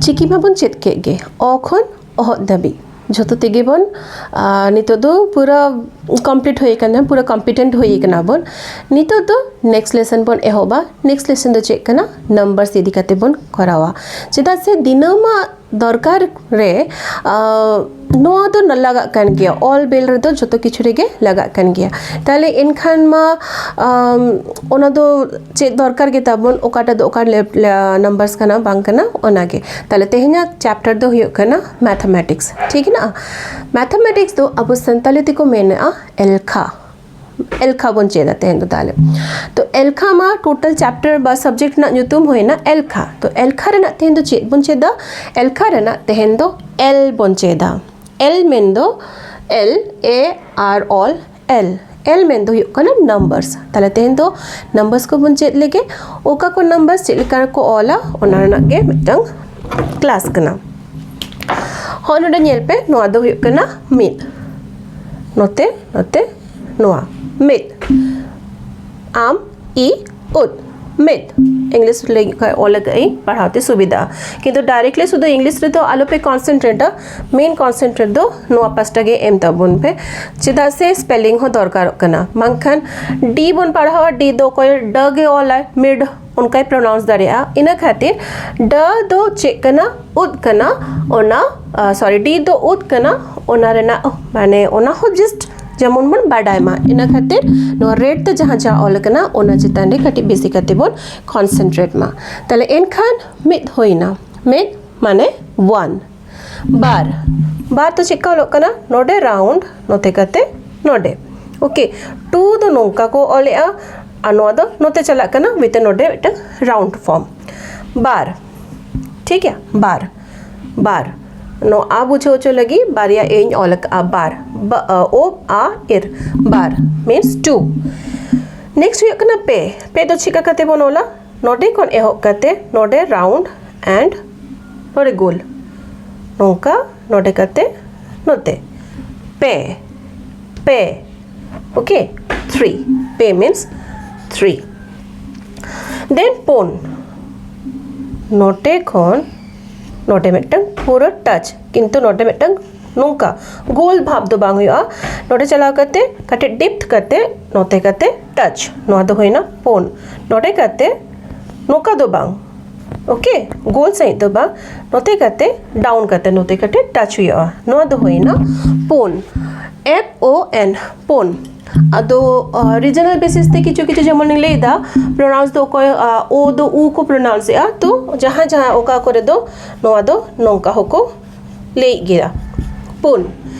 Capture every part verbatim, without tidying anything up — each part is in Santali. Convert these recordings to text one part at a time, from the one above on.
ᱪᱤᱠᱤ ᱢᱟᱵᱚᱱ ᱪᱮᱫ ᱠᱮᱫ ᱜᱮ, ᱚ ᱠᱷᱚᱱ ᱚᱦᱚᱫ ᱫᱷᱟᱹᱵᱤᱡ ᱡᱷᱚᱛᱚ ᱛᱮᱜᱮ ᱵᱚᱱ ᱱᱤᱛᱚᱜ ᱫᱚ ᱯᱩᱨᱟᱹ ᱠᱚᱢᱯᱞᱤᱴ ᱦᱩᱭ ᱟᱠᱟᱱᱟ, ᱯᱩᱨᱟᱹ ᱠᱚᱢᱯᱤᱴᱮᱱᱴ ᱦᱩᱭ ᱟᱠᱟᱱᱟ ᱵᱚᱱ᱾ ᱱᱤᱛᱚᱜ ᱫᱚ ᱱᱮᱠᱥᱴ ᱞᱮᱥᱚᱱ ᱵᱚᱱ ᱮᱦᱚᱵᱟ᱾ ᱱᱮᱠᱥᱴ ᱞᱮᱥᱚᱱ ᱫᱚ ᱪᱮᱫ ᱠᱟᱱᱟ? ᱱᱟᱢᱵᱟᱨᱥ ᱤᱫᱤ ᱠᱟᱛᱮ ᱵᱚᱱ ᱠᱚᱨᱟᱣᱟ᱾ ᱪᱮᱫᱟᱜ ᱥᱮ ᱫᱤᱱᱟᱹᱢᱟᱜ ᱫᱚᱨᱠᱟᱨ ᱨᱮ ᱱᱚᱣᱟ ᱫᱚ ᱞᱟᱜᱟᱜ ᱠᱟᱱ ᱜᱮᱭᱟ, ᱚᱞ ᱵᱮᱞ ᱨᱮᱫᱚ ᱡᱚᱛᱚ ᱠᱤᱪᱷᱩ ᱨᱮᱜᱮ ᱞᱟᱜᱟᱜ ᱠᱟᱱ ᱜᱮᱭᱟ᱾ ᱛᱟᱦᱚᱞᱮ ᱮᱱᱠᱷᱟᱱ ᱢᱟ ᱚᱱᱟ ᱫᱚ ᱪᱮᱫ ᱫᱚᱨᱠᱟᱨ ᱜᱮ ᱛᱟᱵᱚᱱ, ᱚᱠᱟᱴᱟᱜ ᱫᱚ ᱚᱠᱟ ᱱᱟᱢᱵᱟᱨᱥ ᱠᱟᱱᱟ ᱵᱟᱝ ᱠᱟᱱᱟ ᱚᱱᱟᱜᱮ᱾ ᱛᱟᱦᱚᱞᱮ ᱛᱮᱦᱮᱧᱟᱜ ᱪᱮᱯᱴᱟᱨ ᱫᱚ ᱦᱩᱭᱩᱜ ᱠᱟᱱᱟ ᱢᱮᱛᱷᱟᱢᱮᱴᱤᱠᱥ, ᱴᱷᱤᱠ ᱦᱮᱱᱟᱜᱼᱟ? ᱢᱮᱛᱷᱟᱢᱮᱴᱤᱠᱥ ᱫᱚ ᱟᱵᱚ ᱥᱟᱱᱛᱟᱞᱤ ᱛᱮᱠᱚ ᱢᱮᱱᱮᱜᱼᱟ ᱮᱞᱠᱷᱟ᱾ ᱮᱞᱠᱷᱟ ᱵᱚᱱ ᱪᱮᱫᱟ ᱛᱮᱦᱮᱧ ᱫᱚ᱾ ᱛᱟᱦᱚᱞᱮ ᱛᱚ ᱮᱞᱠᱷᱟ ᱢᱟ ᱴᱳᱴᱟᱞ ᱪᱮᱯᱴᱟᱨ ᱵᱟ ᱥᱟᱵᱡᱮᱠᱴ ᱨᱮᱱᱟᱜ ᱧᱩᱛᱩᱢ ᱦᱩᱭᱱᱟ ᱮᱞᱠᱷᱟ᱾ ᱛᱚ ᱮᱞᱠᱷᱟ ᱨᱮᱱᱟᱜ ᱛᱮᱦᱮᱧ ᱫᱚ ᱪᱮᱫ ᱵᱚᱱ ᱪᱮᱫᱟ? ᱮᱞᱠᱷᱟ ᱨᱮᱱᱟᱜ ᱛᱮᱦᱮᱧ ᱫᱚ ᱮᱞ ᱵᱚᱱ ᱪᱮᱫᱟ᱾ ᱮᱞ ᱢᱮᱱᱫᱚ ᱮᱞ ᱮ ᱟᱨ ᱚᱞ ᱮᱞ, ᱮᱞ ᱢᱮᱱᱫᱚ ᱦᱩᱭᱩᱜ ᱠᱟᱱᱟ ᱱᱟᱢᱵᱟᱨᱥ᱾ ᱛᱟᱦᱚᱞᱮ ᱛᱮᱦᱮᱧ ᱫᱚ ᱱᱟᱢᱵᱟᱨᱥ ᱠᱚᱵᱚᱱ ᱪᱮᱫ ᱞᱮᱜᱮ, ᱚᱠᱟ ᱠᱚ ᱱᱟᱢᱵᱟᱨᱥ ᱪᱮᱫ ᱞᱮᱠᱟ ᱠᱚ ᱚᱞᱟ ᱚᱱᱟ ᱨᱮᱱᱟᱜ ᱜᱮ ᱢᱤᱫᱴᱟᱝ ᱠᱞᱟᱥ ᱠᱟᱱᱟ᱾ ᱦᱚᱸ, ᱱᱚᱰᱮ ᱧᱮᱞ ᱯᱮ, ᱱᱚᱣᱟ ᱫᱚ ᱦᱩᱭᱩᱜ ᱠᱟᱱᱟ ᱢᱤᱫ, ᱱᱚᱛᱮ ᱱᱚᱛᱮ ᱱᱚᱣᱟ ᱢᱤᱫ᱾ ᱟᱢ ᱤ ᱩᱫ ᱢᱤᱫ᱾ ᱤᱝᱞᱤᱥ ᱞᱟᱹᱜᱤᱫ ᱠᱷᱟᱱ ᱚᱞ ᱟᱠᱟᱫ ᱟᱹᱧ, ᱯᱟᱲᱦᱟᱣ ᱛᱮ ᱥᱩᱵᱤᱫᱷᱟ᱾ ᱠᱤᱱᱛᱩ ᱰᱟᱭᱨᱮᱠᱴᱞᱤ ᱥᱩᱫᱷᱩ ᱤᱝᱞᱤᱥ ᱨᱮᱫᱚ ᱟᱞᱚᱯᱮ ᱠᱚᱱᱥᱮᱱᱴᱨᱮᱴᱟ᱾ ᱢᱮᱱ ᱠᱚᱱᱥᱮᱱᱴᱨᱮᱴ ᱫᱚ ᱱᱚᱣᱟ ᱯᱟᱥᱴᱟ ᱜᱮ ᱮᱢ ᱛᱟᱵᱚᱱ ᱯᱮ, ᱪᱮᱫᱟᱜ ᱥᱮ ᱥᱯᱮᱞᱤᱝ ᱦᱚᱸ ᱫᱚᱨᱠᱟᱨᱚᱜ ᱠᱟᱱᱟ᱾ ᱵᱟᱝᱠᱷᱟᱱ ᱰᱤ ᱵᱚᱱ ᱯᱟᱲᱦᱟᱣᱟ, ᱰᱤ ᱫᱚ ᱚᱠᱚᱭ ᱰ ᱜᱮ ᱚᱞᱟᱭ, ᱢᱤᱰ ᱚᱱᱠᱟᱭ ᱯᱨᱚᱱᱟᱣᱩᱱᱥ ᱫᱟᱲᱮᱭᱟᱜᱼᱟ᱾ ᱤᱱᱟᱹ ᱠᱷᱟᱹᱛᱤᱨ ᱰ ᱫᱚ ᱪᱮᱫ ᱠᱟᱱᱟ? ᱩᱫ ᱠᱟᱱᱟ᱾ ᱚᱱᱟ ᱥᱚᱨᱤ, ᱰᱤ ᱫᱚ ᱩᱫ ᱠᱟᱱᱟ, ᱚᱱᱟ ᱨᱮᱱᱟᱜ ᱢᱟᱱᱮ ᱚᱱᱟ ᱦᱚᱸ ᱡᱟᱥᱴ ᱡᱮᱢᱚᱱ ᱵᱚᱱ ᱵᱟᱰᱟᱭ ᱢᱟ, ᱤᱱᱟᱹ ᱠᱷᱟᱹᱛᱤᱨ ᱱᱚᱣᱟ ᱨᱮᱰ ᱛᱮ ᱡᱟᱦᱟᱸ ᱡᱟᱦᱟᱸ ᱚᱞ ᱟᱠᱟᱱᱟ ᱚᱱᱟ ᱪᱮᱛᱟᱱ ᱨᱮ ᱠᱟᱹᱴᱤᱡ ᱵᱮᱥᱤ ᱠᱟᱛᱮ ᱵᱚᱱ ᱠᱚᱱᱥᱮᱱᱴᱨᱮᱴ ᱢᱟ᱾ ᱛᱟᱦᱞᱮ ᱮᱱᱠᱷᱟᱱ ᱢᱤᱫ ᱦᱩᱭᱱᱟ, ᱢᱤᱫ ᱢᱟᱱᱮ ᱚᱣᱟᱱ᱾ ᱵᱟᱨ, ᱵᱟᱨ ᱫᱚ ᱪᱮᱫᱠᱟ ᱚᱞᱚᱜ ᱠᱟᱱᱟ? ᱱᱚᱰᱮ ᱨᱟᱣᱩᱱᱰ, ᱱᱚᱛᱮ ᱠᱟᱛᱮ ᱱᱚᱰᱮ᱾ ᱳᱠᱮ, ᱴᱩ ᱫᱚ ᱱᱚᱝᱠᱟ ᱠᱚ ᱚᱞᱮᱜᱼᱟ ᱟᱨ ᱱᱚᱣᱟ ᱫᱚ ᱱᱚᱛᱮ ᱪᱟᱞᱟᱜ ᱠᱟᱱᱟ ᱢᱤᱫᱴᱮᱱ ᱱᱚᱰᱮ ᱢᱤᱫᱴᱟᱝ ᱨᱟᱣᱩᱱᱰ ᱯᱷᱚᱨᱢ᱾ ᱵᱟᱨ, ᱴᱷᱤᱠ ᱜᱮᱭᱟ, ᱵᱟᱨ, ᱵᱟᱨ᱾ ᱱᱚᱣᱟ ᱟ ᱵᱩᱡᱷᱟᱹᱣ ᱦᱚᱪᱚ ᱞᱟᱹᱜᱤᱫ ᱵᱟᱨᱭᱟ ᱮᱧ ᱚᱞ ᱟᱠᱟᱫᱼᱟ, ᱵᱟᱨ, ᱵᱟ, ᱟ, ᱳ, ᱟ, ᱤᱨ, ᱵᱟᱨ ᱢᱤᱱᱥ ᱴᱩ᱾ ᱱᱮᱠᱥᱴ ᱦᱩᱭᱩᱜ ᱠᱟᱱᱟ ᱯᱮ᱾ ᱯᱮ ᱫᱚ ᱪᱮᱫ ᱞᱮᱠᱟ ᱠᱟᱛᱮ ᱵᱚᱱ ᱚᱞᱟ? ᱱᱚᱰᱮ ᱠᱷᱚᱱ ᱮᱦᱚᱵ ᱠᱟᱛᱮ ᱱᱚᱰᱮ ᱨᱟᱣᱩᱱᱰ ᱮᱱᱰ ᱱᱚᱰᱮ ᱜᱳᱞ, ᱱᱚᱝᱠᱟ ᱱᱚᱰᱮ ᱠᱟᱛᱮ ᱱᱚᱛᱮ᱾ ᱯᱮ, ᱯᱮ, ᱳᱠᱮ, ᱛᱷᱨᱤ᱾ ᱯᱮ ᱢᱤᱱᱥ ᱛᱷᱨᱤ᱾ ᱫᱮᱱ ᱯᱩᱱ, ᱱᱚᱛᱮ ᱠᱷᱚᱱ ᱱᱚᱰᱮ ᱢᱤᱫᱴᱟᱝ ᱯᱩᱨᱟᱹ ᱴᱟᱪ, ᱠᱤᱱᱛᱩ ᱱᱚᱰᱮ ᱢᱤᱫᱴᱟᱝ ᱱᱚᱝᱠᱟ ᱜᱳᱞ ᱵᱷᱟᱵᱽ ᱫᱚ ᱵᱟᱝ ᱦᱩᱭᱩᱜᱼᱟ᱾ ᱱᱚᱰᱮ ᱪᱟᱞᱟᱣ ᱠᱟᱛᱮ ᱠᱟᱹᱴᱤᱡ ᱰᱤᱯᱛᱷ ᱠᱟᱛᱮ ᱱᱚᱛᱮ ᱠᱟᱛᱮ ᱴᱟᱪ, ᱱᱚᱣᱟ ᱫᱚ ᱦᱩᱭᱱᱟ ᱯᱳᱱ᱾ ᱱᱚᱰᱮ ᱠᱟᱛᱮ ᱱᱚᱝᱠᱟ ᱫᱚ ᱵᱟᱝ, ᱳᱠᱮ, ᱜᱳᱞ ᱥᱟᱺᱦᱤᱡ ᱫᱚ ᱵᱟᱝ, ᱱᱚᱛᱮ ᱠᱟᱛᱮ ᱰᱟᱣᱩᱱ ᱠᱟᱛᱮ ᱱᱚᱛᱮ ᱠᱟᱛᱮ ᱴᱟᱪ ᱦᱩᱭᱩᱜᱼᱟ᱾ ᱱᱚᱣᱟ ᱫᱚ ᱦᱩᱭᱱᱟ ᱯᱳᱱ, ᱮᱯᱷ ᱳ ᱮᱱ, ᱯᱳᱱ᱾ ᱟᱫᱚ ᱨᱤᱡᱱᱟᱞ ᱵᱮᱥᱤᱥ ᱛᱮ ᱠᱤᱪᱷᱩ ᱠᱤᱪᱷᱩ, ᱡᱮᱢᱚᱱ ᱤᱧ ᱞᱟᱹᱭᱫᱟ, ᱯᱨᱚᱱᱟᱣᱩᱱᱥ ᱫᱚ ᱚᱠᱚᱭ ᱳ ᱫᱚ ᱩ ᱠᱚ ᱯᱨᱚᱱᱟᱣᱩᱱᱥ ᱮᱜᱼᱟ, ᱛᱚ ᱡᱟᱦᱟᱸ ᱡᱟᱦᱟᱸ ᱚᱠᱟ ᱠᱚᱨᱮ ᱫᱚ ᱱᱚᱣᱟ ᱫᱚ ᱱᱚᱝᱠᱟ ᱦᱚᱸᱠᱚ ᱞᱟᱹᱭᱮᱫ ᱜᱮᱭᱟ, ᱯᱳᱱ᱾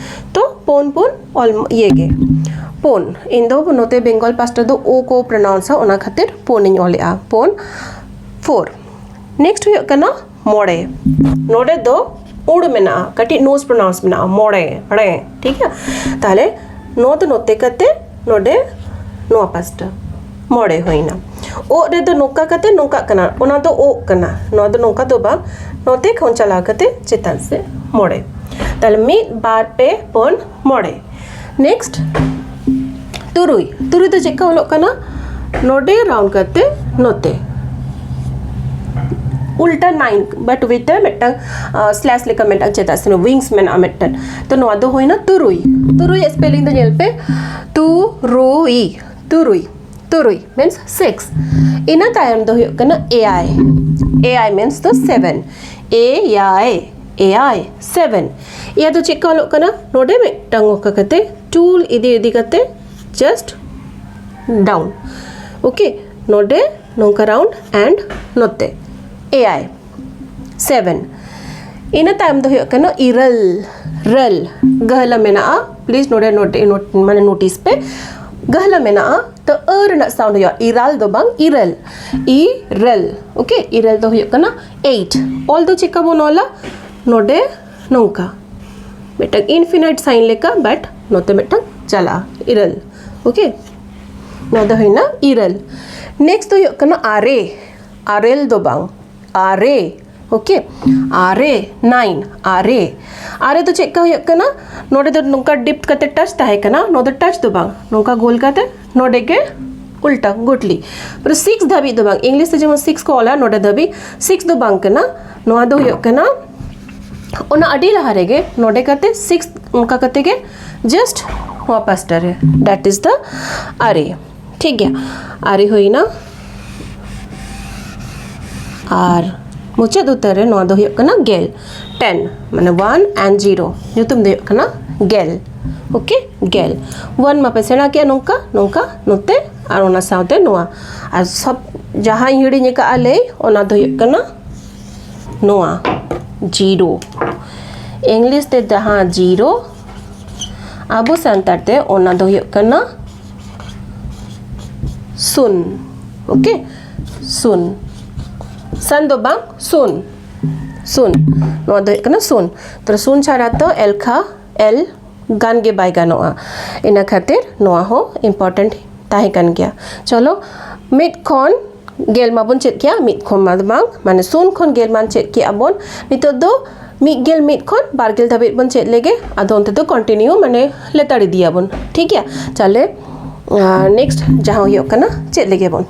ᱛᱚ ᱯᱳᱱ ᱯᱳᱱ ᱚᱞ ᱤᱭᱟᱹ ᱜᱮ ᱯᱳᱱ᱾ ᱤᱧ ᱫᱚ ᱱᱚᱛᱮ ᱵᱮᱝᱜᱚᱞ ᱯᱟᱥᱴᱟ ᱫᱚ ᱳ ᱠᱚ ᱯᱨᱚᱱᱟᱣᱩᱱᱥᱟ, ᱚᱱᱟ ᱠᱷᱟᱹᱛᱤᱨ ᱯᱳᱱ ᱤᱧ ᱚᱞᱮᱜᱼᱟ, ᱯᱳᱱ, ᱯᱷᱳᱨ᱾ ᱱᱮᱠᱥᱴ ᱦᱩᱭᱩᱜ ᱠᱟᱱᱟ ᱢᱚᱬᱮ᱾ ᱱᱚᱰᱮ ᱫᱚ ᱩᱲ ᱢᱮᱱᱟᱜᱼᱟ, ᱠᱟᱹᱴᱤᱡ ᱱᱳᱡᱽ ᱯᱨᱚᱱᱟᱣᱩᱱᱥ ᱢᱮᱱᱟᱜᱼᱟ, ᱢᱚᱬᱮ, ᱲᱮ, ᱴᱷᱤᱠ ᱜᱮᱭᱟ᱾ ᱛᱟᱦᱞᱮ ᱱᱚᱣᱟ ᱫᱚ ᱱᱚᱛᱮ ᱠᱟᱛᱮ ᱱᱚᱰᱮ ᱱᱚᱣᱟ ᱯᱟᱥᱴᱟ ᱢᱚᱬᱮ ᱦᱩᱭᱱᱟ᱾ ᱳᱜ ᱨᱮᱫᱚ ᱱᱚᱝᱠᱟ ᱠᱟᱛᱮ ᱱᱚᱝᱠᱟᱜ ᱠᱟᱱᱟ, ᱚᱱᱟ ᱫᱚ ᱳᱜ ᱠᱟᱱᱟ, ᱱᱚᱣᱟ ᱫᱚ ᱱᱚᱝᱠᱟ ᱫᱚ ᱵᱟᱝ, ᱱᱚᱛᱮ ᱠᱷᱚᱱ ᱪᱟᱞᱟᱣ ᱠᱟᱛᱮ ᱪᱮᱛᱟᱱ ᱥᱮᱫ ᱢᱚᱬᱮ᱾ ᱛᱟᱦᱞᱮ ᱢᱤᱫ, ᱵᱟᱨ, ᱯᱮ, ᱯᱩᱱ, ᱢᱚᱬᱮ᱾ ᱱᱮᱠᱥᱴ ᱛᱩᱨᱩᱭ᱾ ᱛᱩᱨᱩᱭ ᱫᱚ ᱪᱮᱫ ᱠᱟ ᱚᱞᱚᱜ ᱠᱟᱱᱟ? ᱱᱚᱰᱮ ᱨᱟᱣᱩᱱᱰ ᱠᱟᱛᱮ ᱱᱚᱛᱮ ᱩᱞᱴᱟ ᱱᱟᱭᱤᱱ, but with a ᱢᱤᱫᱴᱟᱝ ᱥᱞᱮᱥ ᱞᱮᱠᱟ ᱢᱤᱫᱴᱟᱝ, ᱪᱮᱫᱟᱜ ᱥᱮ ᱣᱤᱝᱥ ᱢᱮᱱᱟᱜᱼᱟ ᱢᱤᱫᱴᱟᱝ᱾ ᱛᱚ ᱱᱚᱣᱟ ᱫᱚ ᱦᱩᱭᱱᱟ ᱛᱩᱨᱩᱭ᱾ ᱛᱩᱨᱩᱭ ᱥᱯᱮᱞᱤᱝ ᱫᱚ ᱧᱮᱞ ᱯᱮ, ᱛᱩ ᱨᱩ ᱭ, ᱛᱩᱨᱩᱭ, ᱛᱩᱨᱩᱭ ᱢᱤᱱᱥ ᱥᱤᱠᱥ᱾ ᱤᱱᱟᱹ ᱛᱟᱭᱚᱢ ᱫᱚ ᱦᱩᱭᱩᱜ ᱠᱟᱱᱟ ᱮᱭᱟᱭ᱾ ᱮᱭᱟᱭ ᱢᱤᱱᱥ ᱫᱚ ᱥᱮᱵᱷᱮᱱ᱾ ᱮ ᱭᱟᱭ, ᱮᱭᱟᱭ, ᱥᱮᱵᱷᱮᱱ᱾ ᱮᱭᱟᱭ ᱫᱚ ᱪᱮᱫ ᱠᱟ ᱚᱞᱚᱜ ᱠᱟᱱᱟ? ᱱᱚᱰᱮ ᱢᱤᱫᱴᱟᱝ ᱚᱱᱠᱟ ᱠᱟᱛᱮ ᱴᱩᱞ ᱤᱫᱤ ᱤᱫᱤ ᱠᱟᱛᱮ just down, ᱳᱠᱮ, ᱱᱚᱰᱮ ᱱᱚᱝᱠᱟ ᱨᱟᱣᱩᱱᱰ and ᱱᱚᱛᱮ ᱮᱭᱟᱭ, ᱥᱮᱵᱷᱮᱱ᱾ ᱤᱱᱟᱹ ᱛᱟᱭᱚᱢ ᱫᱚ ᱦᱩᱭᱩᱜ ᱠᱟᱱᱟ ᱤᱨᱟᱹᱞ, ᱨᱟᱹᱞ, ᱜᱟᱹᱦᱞᱟᱹ ᱢᱮᱱᱟᱜᱼᱟ᱾ ᱯᱞᱤᱡᱽ ᱱᱚᱰᱮ ᱱᱳᱴ-, ᱱᱳᱴ-, ᱢᱟᱱᱮ ᱱᱳᱴᱤᱥ ᱯᱮ, ᱜᱟᱹᱦᱞᱟᱹ ᱢᱮᱱᱟᱜᱼᱟ, ᱛᱚ ᱟᱹ ᱨᱮᱱᱟᱜ ᱥᱟᱣᱩᱱᱰ ᱦᱩᱭᱩᱜᱼᱟ, ᱤᱨᱟᱞ ᱫᱚ ᱵᱟᱝ, ᱤᱨᱟᱹᱞ, ᱤᱨᱟᱹᱞ᱾ ᱳᱠᱮ, ᱤᱨᱟᱹᱞ ᱫᱚ ᱦᱩᱭᱩᱜ ᱠᱟᱱᱟ ᱮᱭᱤᱴ᱾ ᱚᱞ ᱫᱚ ᱪᱮᱫᱠᱟ ᱵᱚᱱ ᱚᱞᱟ? ᱱᱚᱰᱮ ᱱᱚᱝᱠᱟ ᱢᱤᱫᱴᱟᱝ ᱤᱱᱯᱷᱤᱱᱟᱭᱤᱴ ᱥᱟᱭᱤᱱ ᱞᱮᱠᱟ, ᱵᱟᱴ ᱱᱚᱛᱮ ᱢᱤᱫᱴᱟᱝ ᱪᱟᱞᱟᱜᱼᱟ, ᱤᱨᱟᱹᱞ᱾ ᱳᱠᱮ, ᱱᱚᱣᱟ ᱫᱚ ᱦᱩᱭᱱᱟ ᱤᱨᱟᱹᱞ᱾ ᱱᱮᱠᱥᱴ ᱫᱚ ᱦᱩᱭᱩᱜ ᱠᱟᱱᱟ ᱟᱨᱮ, ᱟᱨᱮᱞ ᱫᱚ ᱵᱟᱝ, ᱟᱨᱮ᱾ ᱳᱠᱮ, ᱟᱨᱮ, ᱱᱟᱭᱤᱱ, ᱟᱨᱮ᱾ ᱟᱨᱮ ᱫᱚ ᱪᱮᱫ ᱠᱟ ᱦᱩᱭᱩᱜ ᱠᱟᱱᱟ? ᱱᱚᱰᱮ ᱫᱚ ᱱᱚᱝᱠᱟ ᱰᱤᱯ ᱠᱟᱛᱮ ᱴᱟᱪ ᱛᱟᱦᱮᱸ ᱠᱟᱱᱟ, ᱱᱚᱣᱟ ᱫᱚ ᱴᱟᱪ ᱫᱚ ᱵᱟᱝ, ᱱᱚᱝᱠᱟ ᱜᱳᱞ ᱠᱟᱛᱮ ᱱᱚᱰᱮ ᱜᱮ ᱩᱞᱴᱟ ᱜᱩᱴᱞᱤ᱾ ᱯᱩᱨᱟᱹ ᱥᱤᱠᱥ ᱫᱷᱟᱹᱵᱤᱡ ᱫᱚ ᱵᱟᱝ, ᱤᱝᱞᱤᱥ ᱛᱮ ᱡᱮᱢᱚᱱ ᱥᱤᱠᱥ ᱠᱚ ᱚᱞᱟ, ᱱᱚᱰᱮ ᱫᱷᱟᱹᱵᱤᱡ ᱥᱤᱠᱥ ᱫᱚ ᱵᱟᱝ ᱠᱟᱱᱟ, ᱱᱚᱣᱟ ᱫᱚ ᱦᱩᱭᱩᱜ ᱠᱟᱱᱟ ᱚᱱᱟ ᱟᱹᱰᱤ ᱞᱟᱦᱟ ᱨᱮᱜᱮ, ᱱᱚᱰᱮ ᱠᱟᱛᱮ ᱥᱤᱠᱥ, ᱚᱱᱠᱟ ᱠᱟᱛᱮ ᱜᱮ ᱡᱟᱥᱴ ᱱᱚᱣᱟ ᱯᱟᱥᱴᱟ ᱨᱮ, that is the ᱟᱨᱮ᱾ ᱴᱷᱤᱠ ᱜᱮᱭᱟ, ᱟᱨᱮ ᱦᱩᱭᱱᱟ᱾ ᱟᱨ ᱢᱩᱪᱟᱹᱫ ᱩᱛᱟᱹᱨ ᱨᱮ ᱱᱚᱣᱟ ᱫᱚ ᱦᱩᱭᱩᱜ ᱠᱟᱱᱟ ᱜᱮᱞ, ten, ᱢᱟᱱᱮ ᱚᱣᱟᱱ and zero, ᱧᱩᱛᱩᱢ ᱫᱚ ᱦᱩᱭᱩᱜ ᱠᱟᱱᱟ ᱜᱮᱞ᱾ ᱳᱠᱮ, ᱜᱮᱞ᱾ ᱚᱣᱟᱱ ᱢᱟᱯᱮ ᱥᱮᱬᱟ ᱠᱮᱜᱼᱟ, ᱱᱚᱝᱠᱟ ᱱᱚᱝᱠᱟ ᱱᱚᱛᱮ, ᱟᱨ ᱚᱱᱟ ᱥᱟᱶᱛᱮ ᱱᱚᱣᱟ᱾ ᱟᱨ ᱥᱚᱵ ᱡᱟᱦᱟᱸᱧ ᱦᱤᱲᱤᱧ ᱟᱠᱟᱫᱼᱟ ᱞᱟᱹᱭ, ᱚᱱᱟ ᱫᱚ ᱦᱩᱭᱩᱜ ᱠᱟᱱᱟ ᱱᱚᱣᱟ ᱡᱤᱨᱳ᱾ ᱤᱝᱞᱤᱥ ᱛᱮ ᱡᱟᱦᱟᱸ ᱡᱤᱨᱳ, ᱟᱵᱚ ᱥᱟᱱᱛᱟᱲ ᱛᱮ ᱚᱱᱟ ᱫᱚ ᱦᱩᱭᱩᱜ ᱠᱟᱱᱟ ᱥᱩᱱ᱾ ᱳᱠᱮ, ᱥᱩᱱ᱾ ᱥᱟᱱ ᱫᱚ ᱵᱟᱝ, ᱥᱩᱱ᱾ ᱥᱩᱱ, ᱱᱚᱣᱟ ᱫᱚ ᱦᱩᱭᱩᱜ ᱠᱟᱱᱟ ᱥᱩᱱ᱾ ᱛᱚ ᱥᱩᱱ ᱪᱷᱟᱲᱟ ᱛᱚ ᱮᱞᱠᱷᱟ, ᱮᱞ ᱜᱟᱱ ᱜᱮ ᱵᱟᱭ ᱜᱟᱱᱚᱜᱼᱟ᱾ ᱤᱱᱟᱹ ᱠᱷᱟᱹᱛᱤᱨ ᱱᱚᱣᱟ ᱦᱚᱸ ᱤᱢᱯᱚᱨᱴᱮᱱᱴ ᱛᱟᱦᱮᱸ ᱠᱟᱱ ᱜᱮᱭᱟ᱾ ᱪᱚᱞᱚ, ᱢᱤᱫ ᱠᱷᱚᱱ ᱜᱮᱞ ᱢᱟᱵᱚᱱ ᱪᱮᱫ ᱠᱮᱜᱼᱟ, ᱢᱤᱫ ᱠᱷᱚᱱ ᱢᱟ ᱵᱟᱝ, ᱢᱟᱱᱮ ᱥᱩᱱ ᱠᱷᱚᱱ ᱜᱮᱞ ᱢᱟ ᱪᱮᱫ ᱠᱮᱜᱼᱟ ᱵᱚᱱ᱾ ᱱᱤᱛᱚᱜ ᱫᱚ ᱢᱤᱫ ᱜᱮᱞ ᱢᱤᱫ ᱠᱷᱚᱱ ᱵᱟᱨ ᱜᱮᱞ ᱫᱷᱟᱹᱵᱤᱡ ᱵᱚᱱ ᱪᱮᱫ ᱞᱮᱜᱮ, ᱟᱫᱚ ᱚᱱᱛᱮ ᱫᱚ ᱠᱚᱱᱴᱤᱱᱤᱭᱩ ᱢᱟᱱᱮ ᱞᱮᱛᱟᱲ ᱤᱫᱤᱭᱟᱵᱚᱱ, ᱴᱷᱤᱠ ᱜᱮᱭᱟ᱾ ᱛᱟᱦᱞᱮ ᱱᱮᱠᱥᱴ ᱡᱟᱦᱟᱸ ᱦᱩᱭᱩᱜ ᱠᱟᱱᱟ, ᱪᱮᱫ ᱞᱮᱜᱮ ᱵᱚᱱ᱾